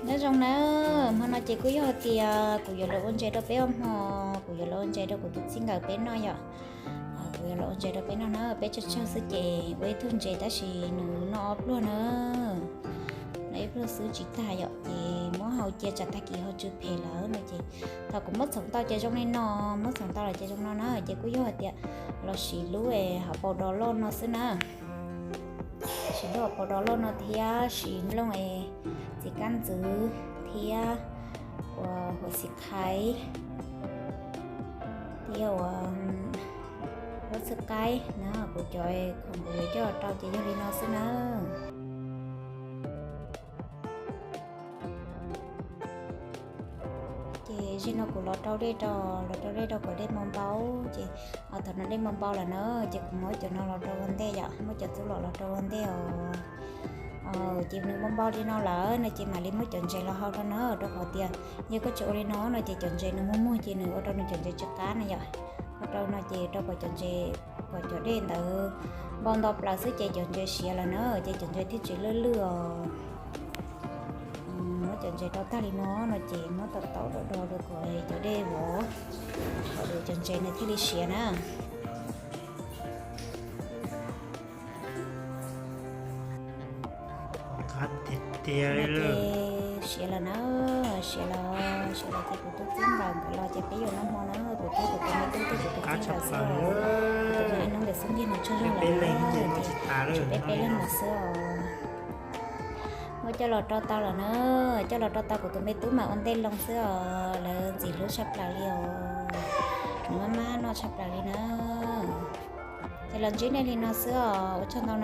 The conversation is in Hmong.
Nyob zoo na, hmo no ces kuj yog hais tias kuv yuav los ua ntses rau peb ua hmo, kuv yuav los ua ntses rau kuv tus txij nkawm peb noj yom. Kuv yuav los ua ntses rau peb noj na, peb tsawg tsawg xwb ces ua ib tug ntses tab sis nws noj ob pluag na, noj ib pluag xwb tsis tag yom, ces muab hau cia tsam tag kis ho tsw phem lawm no ces thaum kuv muab txhoov tau ces zoo li no, muab txhoov tau lawm ces zoo no na, ces kuj yog hais tias los siv lub hauv paus dos loj no xwb na. Siv lub hauv paus dos loj no thiab siv nplooj es txiv kab ntxwv thiab uas huam xim qhaiv thiab uas lub txhwb qaib na, kuv cov khoom kuv yuav coj los rau ces yog li no xwb na. Ces zaum no kuv los rau dej rau, los rau dej rau kom dej npau npau ces thaum no dej npau npau lawm na, ces kuv muab cov no los rau ua ntej yom, muab cov txuj lom los rau ua ntej os. Ces nws npau npau li no lawm no ces mam li muab cov ntses los hau rau na, rau qhov tias yog koj tsis ua li no no ces cov ntses nws muag muag ces nws ua rau nws cov ntses tsis qab na yom. Ua rau no ces rau kom cov ntses, kom cov dej ntawd npau nto plaws xwb ces cov ntses siav lawm na, ces cov ntses thiaj tsis lwj lwj os. Muab cov ntses rau tag li no no ces muab tau tau do do rau kom cov dej vov, kom cov ntses nws thiaj li siav na. Qab tiag tiag li. Ces siav lawm na, siav lawm, siav lawm ces kuv tus txij nkawm nkawd los ces peb yuav noj hmo na, kuv thiab kuv tus me tub thiab kuv tus txij nkawm xwb. Kuv tus me noob ntawm xub ntiag no tsaug zog lawm na, ces tshuav peb peb leeg lawm xwb os. Muab coj los rau tau lawm na, coj los rau tau kuv tus me tub mas ua ntej loo xwb os, lawv ntxim hlub tshaj plaws li os. Nws maj maj noj tshaj plaws li na. Ces los ntsib nej li no xwb os, ua tsaug ntau na.